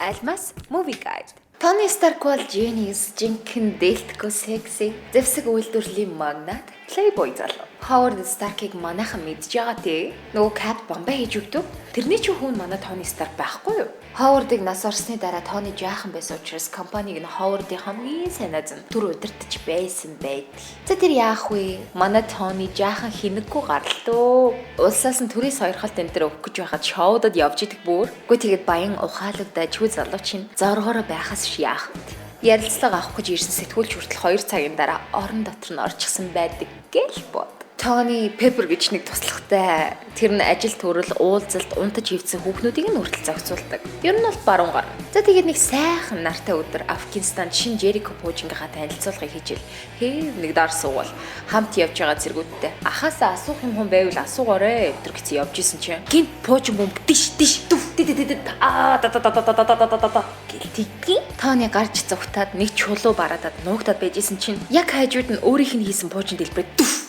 Алмас Movie Guide. Тони Старк бол genius, жинхэнэ дээлтэхгүй секси, зэвсэг үйлдвэрлэлийн магнат, playboy залуу. Ховард Старкийг манайхан мэдж байгаа тий. Нөгөө Кап бомбаа хийж өгдөг. Тэрний чинь хүн манай Тони Старк байхгүй юу? Ховардыг нас орсны дараа Тони жаахан байсан учраас компаниг нь Ховардын хамгийн сайн найз нь түр удирдах байсан байдаг. За тэр яах вэ? Манай Тони жаахан хинэггүй гаралтөө. Улсаас нь төрийн сойрхолт энэ төр өгөх гэж байхад шоудад явж идэх бүр. Үгүй тэгээд баян ухаалаг дажгүй залуу чинь зоргоороо байхаас ш яах вэ? Ярилцлага авах гэж ирсэн сэтгүүлч хүртэл 2 цагийн дараа орон дотор нь орчихсон байдаг гэл бод. Тони Пеппер гэж нэг туслахтай. Тэр нь ажил төрөл уулзалт унтаж хөвцсөн хүүхнүүдийг нь хүртэл зохицуулдаг. Ер нь бол баруун гар. За тэгээд нэг сайхан нартай өдөр Афганистанд шин Жерико пуужингийнхаа танилцуулгыг хийжэл хэв нэг даар суугал хамт явж байгаа зэргүүдтэй. Ахаасаа асуух юм хүн байвал асуугаарэ өдр гэсэн явж исэн чинь гинт пуужин бөмбөг диш диш дүф ди ди ди аа да да да да да да да да да гэл тэгдгийн. Тони гарч зүгтаад нэг чулуу бараадад нуугдаад байжсэн чинь яг хажууд нь өөрийнх нь хийсэн пуужин дэлбэрээ дүф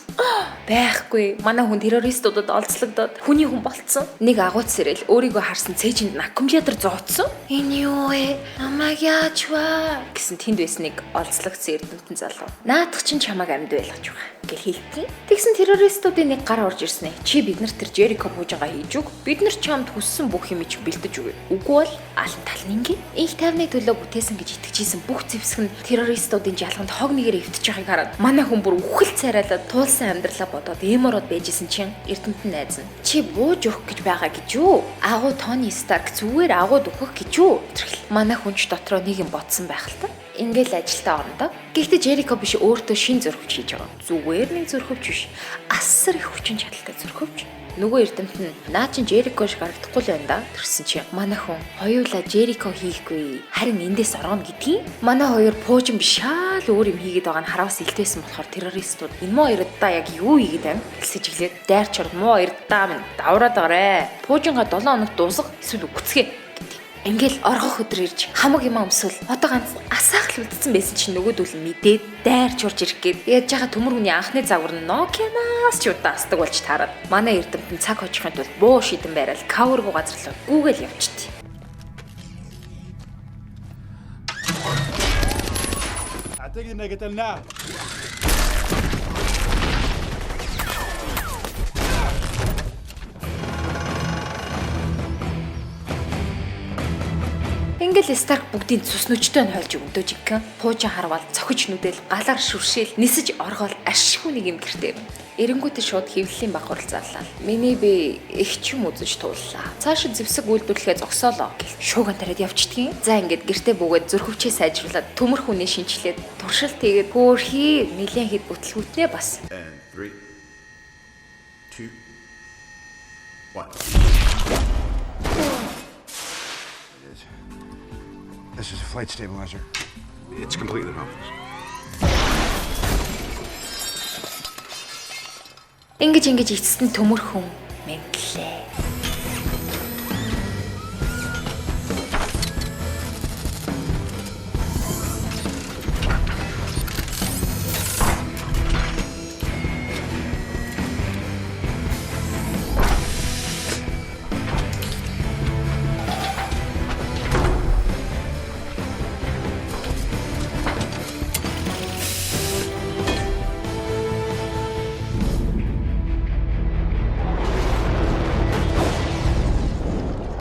байхгүй. Манай хүн террористуудад олзлогдоод хүний хүн болцсон. Нэг агууц сэрэл өөрийгөө харсан цээжинд нь аккумулятор зоотсон. Энэ юу вэ? Намайг яаж вэ? Гэсэн тэнд байсан нэг олзлогдсон эрдэмтэн залуу. Наадах чинь чамайг амьд байлгаж байгаа гэл хэлтэн. Тэгсэн террористуудын нэг гар орж ирсэн. Чи бид нарт тэр Жерико пуужингаа хийж өг. Бид нар чамд хүссэн бүх юм чи бэлдэж өгье. Үгүй бол алан тал нь ингэ. Инх тайвны төлөө бүтээсэн гэж итгэжсэн бүх зэвсэг нь террористуудын жалганд хог нэгээр эвдэж байгааг хараад манай хүн бүр үхэл царайлаад туулсан амьдралаа бодоод эмороод байжсэн чинь эрдэмтэн найз нь чи бууж өгөх гэж байгаа гэж юу? Агуу Тони Старк зүгээр агууд өгөх гэж юу? Тэрхэл манай хүн ч дотроо нэг юм бодсон байх л та. Ингээл ажилдаа орно доо. Гэхдээ Жерико биш өөртөө шин зөрхөвч хийж байгаа. Зүгээр нэг зөрхөвч биш. Асар их хүчин чадалтай зөрхөвч. Нөгөө эрдэмтэн нь наа чин Жерико шиг харагдахгүй л байна да. Тэрсэн чи манай хүн хоёулаа Жерико хийхгүй харин эндээс оргоно гэдгийг. Манай хоёр пуужин биш шаал өөр юм хийгээд байгаа нь хараас илтээсэн болохоор террористууд энэ муу хоёрдаа яг юу хийгээд байна гэсэж иглээд дайрч орд муу хоёрдаа минь давраад байгаарэ. Пуужингаа 7 хоногт дуусга эсвэл үгцгээ. Ингээл оргох өдөр ирж хамаг юм өмсөл одоо ганц асаах л үлдсэн байсан чинь нөгөөдөл нь мэдээд дайрч урж ирэх гээд яаж яхаа төмөр хүний анхны загвар нь Nokia-наас ч удаан асдаг болж таарад. Манай эрдэмтэн цаг хожихын тулд буу шидэн байрал кавергүй газар руу гүүгээл явчихдээ. اعتقد ان قتلناه. Ингээл Старк бүгдийн цус нүчтэй нь хойлж өгдөө жинхэнэ. Пуужин харвал цохиж нүдэл галаар шүршээл нисэж оргоол ашгүй нэг юм гэртээ. Эренгүүтээ шууд хэвлэлийн баг хурал зарлаа. Миний би их ч юм үзэж тууллаа. Цааш зэвсэг үйлдвэрлэхээ зогсоолоо гэл шууган тариад явчихдгийн. За ингээд гэртээ бүүгээд зөрхөвчээ сайжруулад төмөр хүнээ шинчлээд туршилт хийгээд хөөрхий нэлээд хэд бүтлгүүтнээ бас. And 3, 2, 1. This is a flight stabilizer. It's completely harmless. Ингэж ингэж эцэст нь төмөр хүн мэндлээ.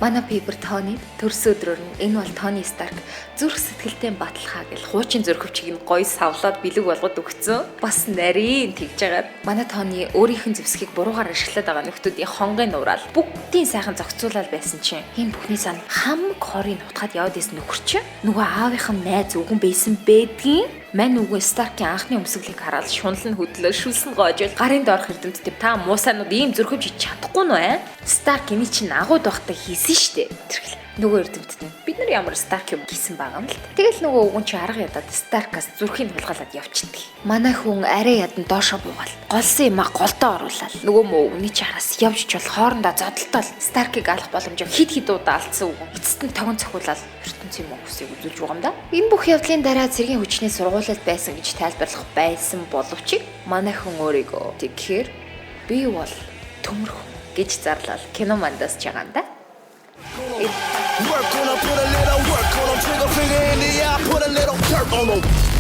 Манай Пипер Тони төрсөн өдрөөр нь энэ бол Тони Старк зүрх сэтгэлтэй баталхаа гэл хуучин зөрхөвчийг нь гоё савлаад бэлэг болгоод өгцөн. Бас нарийн тэгж жагаад манай Тони өөрийнх нь зэвсгийг буруугаар ашиглаад байгаа нөхдүүдийн хонгын нураал бүгдийн сайхан зохицуулаад байсан чинь энэ бүхний сан хамаг хорыг нутгаад яваад исэн нөхөр чинь нөгөө аавынх нь найз үгэн байсан байдгийн. Мань үгүй Старкийн анхны өмсгөлийг хараад шунал нь хөдлөө шүлсэн гоожол гарын доорх эрдэмтдээ та муусаанууд ийм зөрхөвч хийж чадахгүй нөө ээ. Старк эний чинь агууд байхдаа хийсэн штэ. Тэрхэл нөгөө эрдэмтэд нь бид нар ямар Старк юм гэсэн байгаа юм л. Тэгэл нөгөө үгэн чи арга ядаад Старкаас зүрхийг хулгайлаад явчихдаг. Манай хүн арай ядан доошо буугаал. Голсон юмаа голдоо оруулаад нөгөө мөө үгний чи араас явж чул хоорондоо зодолтол Старкийг алах боломжоо хид хид удаа алдсан үгэн. Эцэст нь тогон цохиулаад ертөнцийн мөнгөсийг үзүүлж байгаа юм да. Энэ бүх явдлын дараа цэргийн хүчний сургуулилт байсан гэж тайлбарлах байсан боловч манай хүн өөрийгөө тэгэхээр би бол төмөр хүн гэж зарлал кино мандас чагаан да. Work on, I put a little work Oh no.